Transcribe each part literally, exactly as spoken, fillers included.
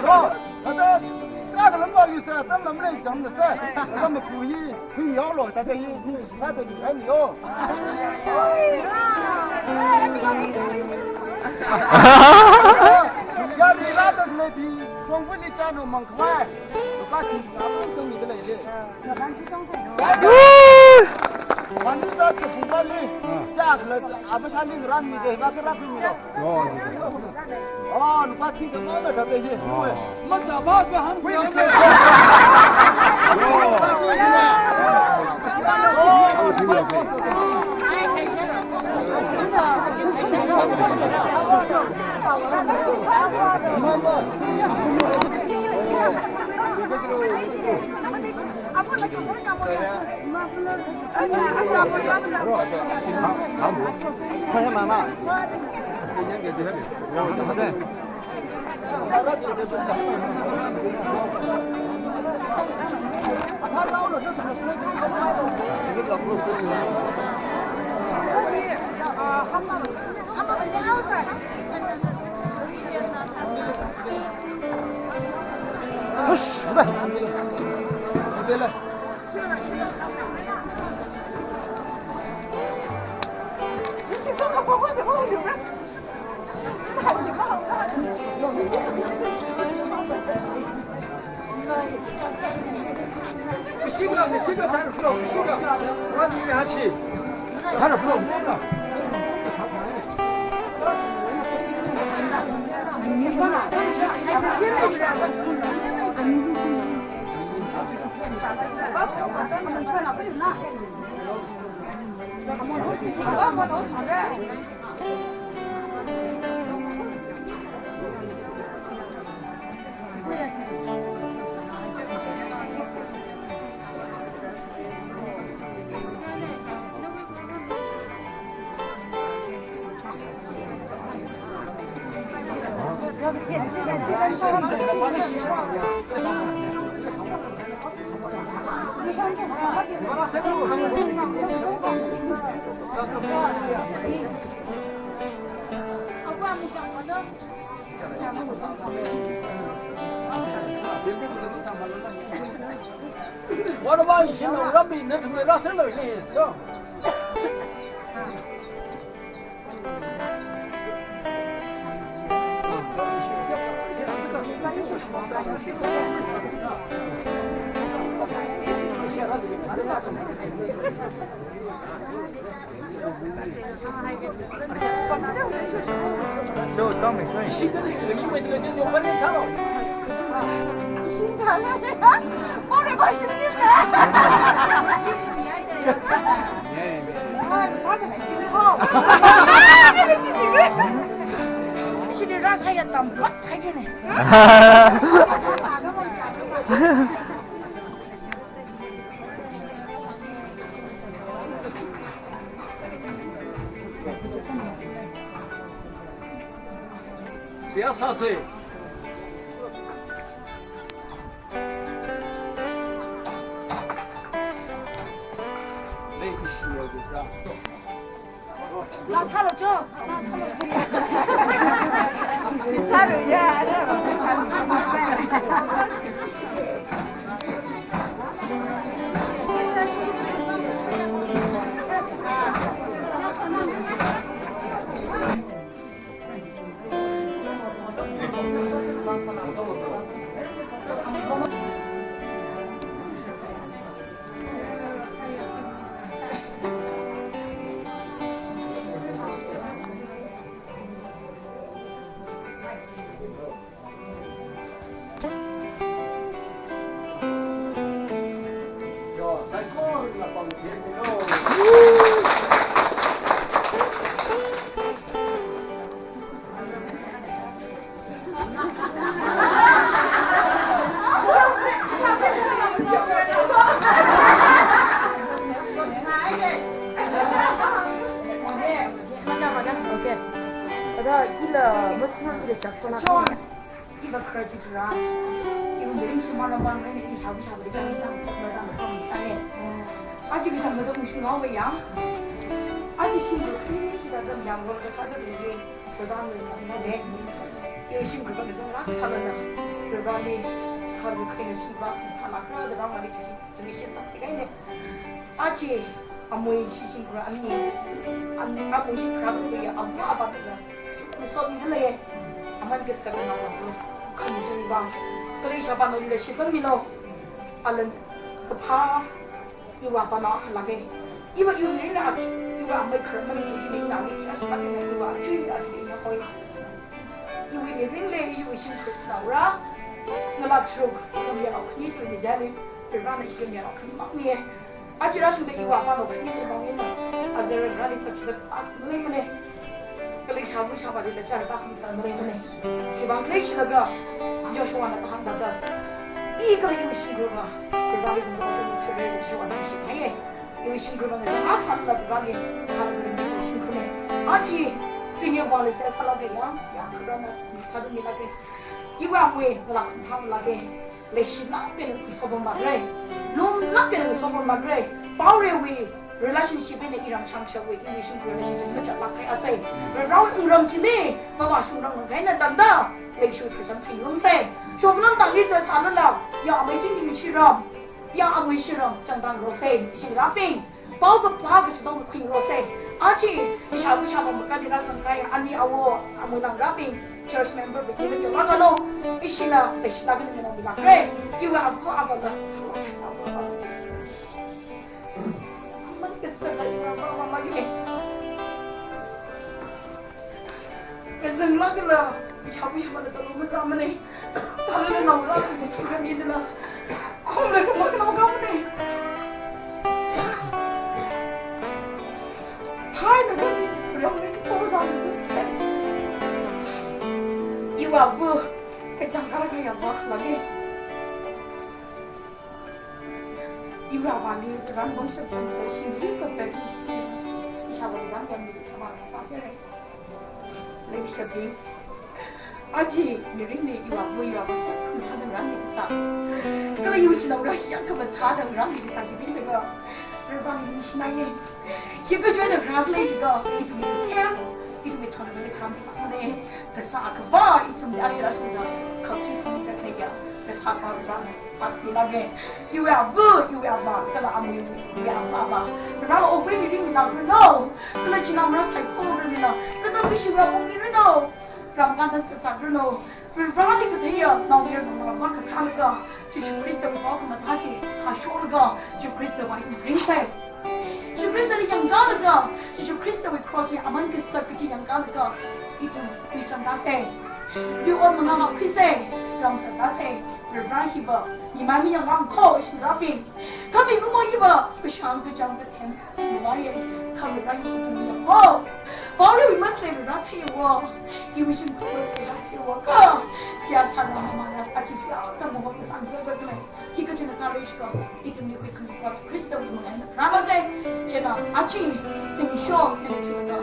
Thāda, thāda, thāda lamvāli sā, tam lam lei jam na sā, thāda mapu hi, hui yao lo, thāda hi, ni sāda ni han yo. Ya ni rāda lei bi, shongfa li chanu mangkhawai. Lupā thing ngam sāmi da lei le. Woo! Mandu sa ke phungkali, chak le, apa sali ngerang mi de, ba ke rak mi lo. Oh, lupā thing ke mana da de ye. Oh. Mata ba ba ham. Wui de. Oh. What about you know Rabbi nothing the Russell is so? Siyasa se. Lei ishi yo de. Laa sālu cho, laa sālu. Sālu ya. Okay. Ada ila mutmang ila chak sona. Iva kharā chi thura. Iva mirin chi mara man rai ni i shabu shabu de chang tang sa mara dang kong sa ye. Achi kashang mada mushung ngau ya. Achi shim ru khi khi da dam yang ro ka sa da ru ye. Ko dam ru na de. Iva shim ru ka zang rak sa la da. Ru ba ni. Kha ru khi shim ba sa la kra da dam ma ni khi. Tuni shi sa kai ne. Achi, amui shishing kura ani, ani amui kura kura ya abu aba kura. Kusot ni le, aman kasa kura na kura. Khamjung ba. Kali shaba no le shisang milo. Alan, kapha, iwa ba na khala ke. Iwa iwa ni na achi, iwa amui kura mani ni ni na ni kya shaba ni iwa achi achi ni hoi. Iwui mirin le, iwui shimkhur chinaora. Ngala tharuk, ngala miyao khani tui ni jali, Varena ishi miyao khani makmi. Achi rāshungda iwui apānao khani tui makmi na. Azar rali sāpshida kasā malei malei. Kali shabu shaba de char ba kham sā malei malei. Shibang khalei shilaga, Joshuana kahāng dada. I kali iwui shimkhur ba, Vareli zangda khani tui ni Joshuana shi haye. Iwui shimkhur bang zang ak sālala Vareli, Vareli shimkhur ne. Achi, zingyang bang le sālala ya, ya kharana, thāda milake. Iwui amui, ngalak thang lake. Leishi lak pena sopam makre. Lum lak pena sopam makre. Paorewui relationship ne iram shangshawui, iwui shimkhur relationship machatlak kai asai. Rarau ngram chili, mavāshungram kaina tangda, leishi kachang phingrumsai. Shopnam tangli sālala, ya amui ching ching chiram. Ya amui shiram changdang rosei, ishi rāping. Pao kapā kachidong khuing rosei. Achi, isha bu sha ba makani rāzang kai, ani awo, amui nang rāping. Church member biki biki rākalo. Ishina, ishina kani mena milakre. Iwui abu aba la. Aman kasā la iwui abu aba magi. Kazang lākla, isha bu sha ba la talo mazamane. Talo la naora, kami la. Khum la khum la khum la. Thai na khum la khum la. Iwui abu, kachang kara kaya ba lagi. Iwui abali, ran bang shap shap, shim shim pepet. Isha bali ran yam ni, shama sāsere. Leikashibing. Achi, mirinli iwui abu, iwui abu, khamathā dang rāmi kasā. Kala iwui chinaora hiya khamathā dang rāmi kasā kiding lega. Rarvang ni shina ye. Hi kachon dang rākle jida, ithumwui khem, ithumwui thang dang rāmi kasā ne. Kasā akhava, ithumli achi rāshungda, khakshi sāmi kakaya, kasā pa rāmi. Sākhuilāke. Iwui ava, iwui ava, kala amui, iwui ava, ava. Rao okpui mirin mina kulo. Kala chinamra saikora mina. Kala mishimra pong mirin lo. Ramngadan sāsā kulo. Vareli katheiya, naomayara naongarā kasālaga. Jishu Khristawui pao khamathā chi, hāsholaga. Jishu Khristawui ringse. Jishu Khristali yangkālaga, Jishu Khristawui cross wui aman kasak kachi yangkālaga, ithum tui chānda se. Tui ot manganā khuise, ram sāda se. Rara hiva, mi mai mi yang ram ko, ishi rāping. Kami kumo hiva, kashang kachang kathem, mi mai yang, kami rara hiva, mi yang ko. Paorewui makhalei rara theiwo, iwui shimkhur rara theiwo ka, seihā sāra mamara, achi hiya, kamo kasang zāda khalei. Hi kachina kare shiko, ithumli khuikhami pa Khristawui malai rālaga, chieina achi, singshok, ena thuda,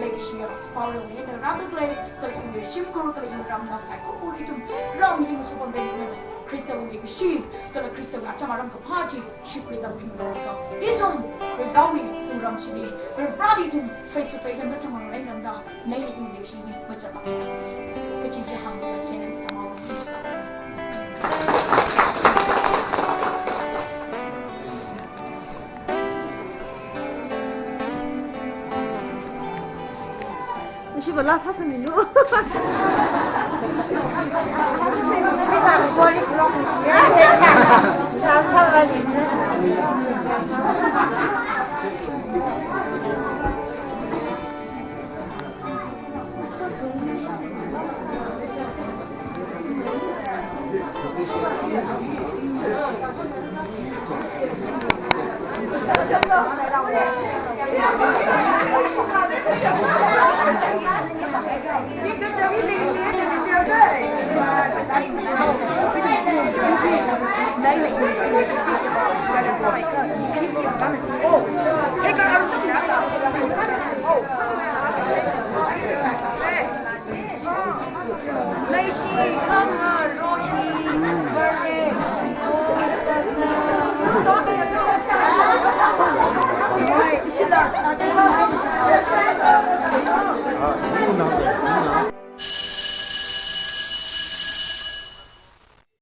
leikashiya, paorewui eina rāda khalei, kala ithumwui shimkhur, kala ithumwui ramnao saikora ithum, ram hi ngasopam rei, Khristawui leikashi, kala Khristawui acham aram kaphā chi, shikri dam phingra ka. Ithum, Varewui wungram chili, Vareli ithum, face to face, masamang rei nanda, Leili English ni macha pa kasi. Kachin ki hang ka khen sama wa ni sa. Ishi bala sa sami nu.